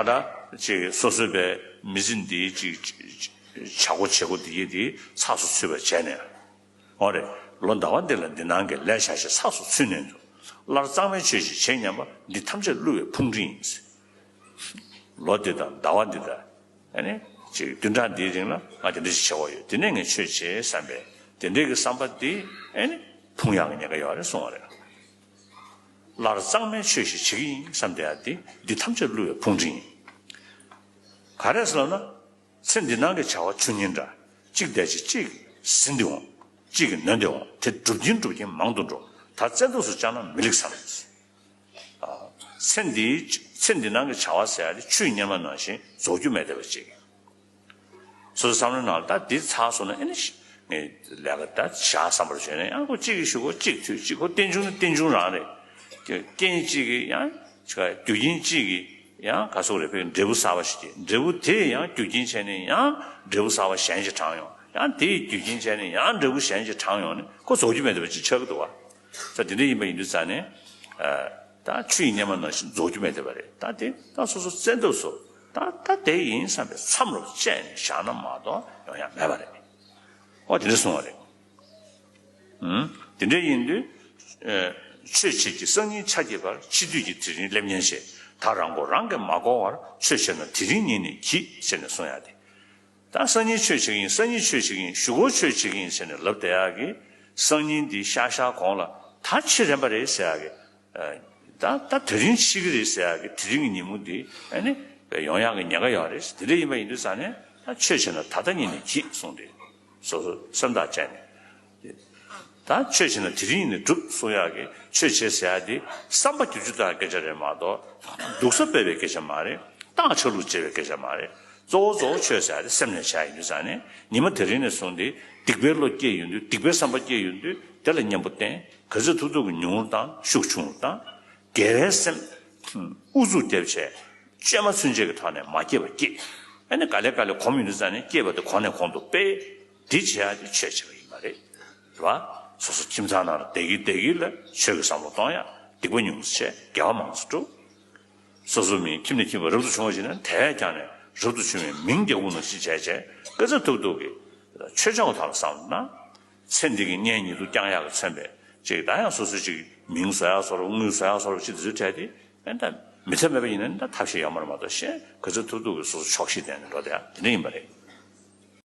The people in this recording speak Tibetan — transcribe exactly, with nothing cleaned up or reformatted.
ད་ཅིག་སོ་སོའི་པའི་མི་ཚེ་འདིའི་ཅིག་བྱ་སྒོ་བྱེད་སྒོ་འདི་གི་འདི་ཚགས་སུ་ཚུད་པ་བྱས་ནས། འོ་རེད། ལོ་ཟླ་བ་འདི་ལ་འདི་སྣང་གི་ལས་བྱ་ཞིང་ཚགས་སུ་ཚུད་ནས་འདུག་སླར་གཙང་མའི་ཆོས་ཤིག་བྱེད་སྙམ་པ་འདི་ཐམས་ཅད་བསླུ་བའི་ཕུང་སྲི་ཡིན། ལོ་འདི་དང་ཟླ་བ་འདི་དང་། ཨ་ནི། ཅིག་བདུན་ཕྲག་འདིའི་རིང་ལ་ང་དེ་འདྲ་ཞིག་བྱེད་དགོས་ཡོད། དེ་ནས་ངས་ཆོས་བྱེད་བསམ་པའི་དེ་འདྲའི་གི་བསམ་པ་འདི་ཨ་ནི་ཕུང་ཡག་གི་ཉེན་ཁ་ཡོད་རེད་གསུངས་པ་རེད། སླར་གཙང་མའི་ཆོས་ཤིག་བྱེད་ཀྱི་ཡིན་བསམ་བསྡད་ཡག་འདི་འདི་ཐམས་ཅད་བསླུ་བའི་ཕུང་སྲི་ཡིན། ག་རེ་ཟེར་ལབ་ན། ཚེ་འདི་སྣང་གི་བྱ་བ་ཆོས་ཉིད་འདྲ། གཅིག་འདས་ཀྱི་གཅིག་ཟིན་ཏེ་འོང་། གཅིག་གིས་ནོན་ཏེ་འོང་། དེ་སྒྲུབ་ཀྱིན་སྒྲུབ་ཀྱིན་མང་དུ་འགྲོ། ད་བཙན་ཐབས་སུ་བཅངས་ན་མི་ལེགས་བསམ། ཚེ་འདིའི་ཚེ་འདི་སྣང་གི་བྱ་བ་ཟེར་ཡ་དེ་ཆུའི་གཉེར་མ་ནང་བཞིན་རྫོགས་རྒྱུ་མེད་བསྡད་པ་ཅིག་སོ་སོའི་བསམ་བློའི་ནང་ལ་ད་འདི་ཚར་སོང་ན་ཨེ་ནི་ངས་ལས་ཀ་ད་བཞག་བསམ་པར་བྱས་ན་ཡང་ཁོ་གཅིག་གིས་ཞུ་གོ་གཅིག་མཐུད་གཅིག་ཁོ་རྟེན་འབྱུང་ནི་རྟེན་འབྱུང་རང་རེད། རྐྱེན་གཅིག་གིས་ཡང་རྒྱུ་རྐྱེན་གཅིག་གིས་ཡང་ག་སོག་རེད་བས་འབྲས་བུ་གསར་པ་ཞིག་སྐྱེས། འབྲས་བུ་དེས་ཡང་རྒྱུ་རྐྱེན་བྱས་ནས་ཡང་འབྲས་བུ་གསར་པ་གཞན་ཞིག་དྲངས་ཡོང་། ཡང་དེས་རྒྱུ་རྐྱེན་བྱས་ནས་ཡང་འབྲས་བུ་གཞན་ཞིག་དྲངས་ཡོང་ནས་ཁོ་རྫོགས་རྒྱུ་མེད་བསྡད་པ་ཅིག་ཆགས་ཀྱི་འདུག་བ། ས་དེ་འདྲ་ཡིན་པ་ཡིན་དུས་ཙང་ནས། ད་ཆུ་ཡི་གཉེར་མ་ནང་བཞིན་རྫོགས་རྒྱུ་མེད་བསྡད་པ་རེད། ད་དེ་ད་སོ་སོ་བཙན་ཐབས་སུ་ད་ད་དེ་ཡིན་བསམ་པའི་མཚམས་རུ་བཅད་ནས་བཞག་ན་མ་གཏོགས་ཡོང་ཡ་མེད་པ་རེད། ཨོ་དེ་འདྲ་གསུངས་པ་རེད། ཨུམ། དེ་འདྲ་ཡིན་དུས། ཨེ། ཆོས་བྱེད་ཀྱི་སང་ཉིན་ཆ་སྐྱེས་པར། འཆི་དུས་ཀྱི་དེ་རིང་སླེབས་ཉེན་ཞེས། ད་རང་མགོ་རང་གིས་མ་བསྐོར་བར། ཆོས་བྱེད་ན་དེ་རིང་ཉིད་ནས་གྱིས་ཟེར་ནས་གསུང་ཡ་དེ། ད་སང་ཉིན་ཆོས་བྱེད་ཀྱི་ཡིན། སང་ཉིན་ཆོས་བྱེད་ཀྱི་ཡིན། གཞུག་གུ་ཆོས་བྱེད་ཀྱི་ཡིན་ཟེར་ནས་ལབ་བསྡད་ཡག་གི། སང་ཉིན་འདི་ཤར་ཤར་གོང་ལ་ད་འཆི་རན་པ་རེད་ཟེར་ཡག་གི། ཨ། ད་ད་དེ་རིང་འཆི་གི་རེད་ཟེར་ཡག་གི་དེ་རིང་གི་ཉིན་མོ་འདི་ཨ་ནི་ཡོང་ཡག་གི་ཉེན་ཁ་ཡོད་རེད། དེ་འདྲ་ཡིན་པ་ཡིན་དུས་ཙང་ནས་ད་ཆོས་བྱེད་ན་ད་ལྟ་ཉིད་ནས་གྱིས་གསུངས་ཏེ། སོ་སོ་སེམས་ཐག་བཅད་ནས། ད་ཆོས་བྱེད་ན་དེ་རིང་ནས་སྒྲུབ་གསུང་ཡག་གི་ཆོས་བྱེད་ཟེར་ཡག་དེ་བསམ་པ་བསྒྱུར་རྒྱུ་དང་སྐད་ཆ་རེད་མ་གཏོགས་སྡུག་ས་སྤེལ་བའི་སྐད་ཆ་མ་རེད། བཏང་ཆ་ལུགས་བྱེད་པའི་སྐད་ཆ་མ་རེད། གཙོ་བོ་གཙོ་བོ་ཆོས་ཟེར་ཡག་དེ་སེམས་ནས་བྱ་ཡིན་དུས་ཙང་ནས་ཉི་མ་དེ་རིང་ནས་བཟུང་སྟེ་སྡིག་པའི་བློ་སྐྱེས་ཡོང་དུས་སྡིག་པའི་བསམ་པ་སྐྱེས་ཡོང་དུས་དེ་ལ་གཉེན་པོ་བསྟེན། ག་ཚོད་ཐུབ་ཐུབ་ཀྱི་ཉུང་རུ་བཏང་། ཤུགས་ཆུང་རུ་བཏང་། དགེ་བའི་སེམས་ཨུ་ཚུགས་རྒྱབ་བྱས། བཅོས་མ་ཚུན་ཆད་ཀྱི་ཐོག་ནས་མ་སྐྱེས་པ་སྐྱེས། ཨ་ནི་ག་ལེ་ག་ལེ་གོམས་ཡོང་དུས་ཙང་ནས་སྐྱེས་པ་དེ་གོང་ནས་གོང་དུ་སྤེལ། འདི་བྱེད་ཡག་དེ་ཆོས་བྱེད་པ་ཡིན་པ་རེད། རེད་བ། སོ་སོ་ཁྱིམ་ཚང་ནང་ལ་བསྡད་ཀྱི་བསྡད་ཀྱི་ལ་ཆོས་ཀྱི་བསམ་བློ་གཏོང་ཡག་སྡིག་པ་ཉུང་ཙམ་བྱས་དགེ་བ་མང་ཙམ་སྒྲུབ། སོ་སོ་མི་ཁྱིམ་ནས་ཁྱིམ་པ་རབ་ཏུ་བྱུང་བ་ཞིག་ན་དེ་བས་ཀྱང་ནས་རབ་ཏུ་བྱུང་བའི་མིང་རྒྱག་ཁུངས་ནང་བཞིན་བྱས་བྱས་སྐད་ཆ་ཐུབ་ཐུབ་ཀྱི་ཆོས་ཕྱོགས་ཐོག་ལ་བསམ་བློ་གནང་། ཚེ་འདི་གི་གཉེན་ཉེ་དུ་བསྐྱང་ཡག་གི་མཚོན་པའི་ཅིག་ད་ཡང་སོ་སོའི་ཅིག་མིང་བཟོ་ཡག་བཟོ་རོགས་དངུལ་བཟོ་ཡག་བཟོ་རོགས་ཅིག་དེ་ཚོའི་གྲས་དེ་ཨེ་ད་མི་ཐབས་མེད་པ་ཡིན་ན་ད་ཐབས་ཤེས་ཡོད་མ་རེད་མ་གཏོགས་གཞན་ག་ཚོད་ཐུབ་ཐུབ་ཀྱི་སོ་སོ་ཆོག་ཤེས་ལྡན་ནས་འགྲོ་བསྡད་ཡག་དེ་འདྲ་ཡིན་པ་རེད།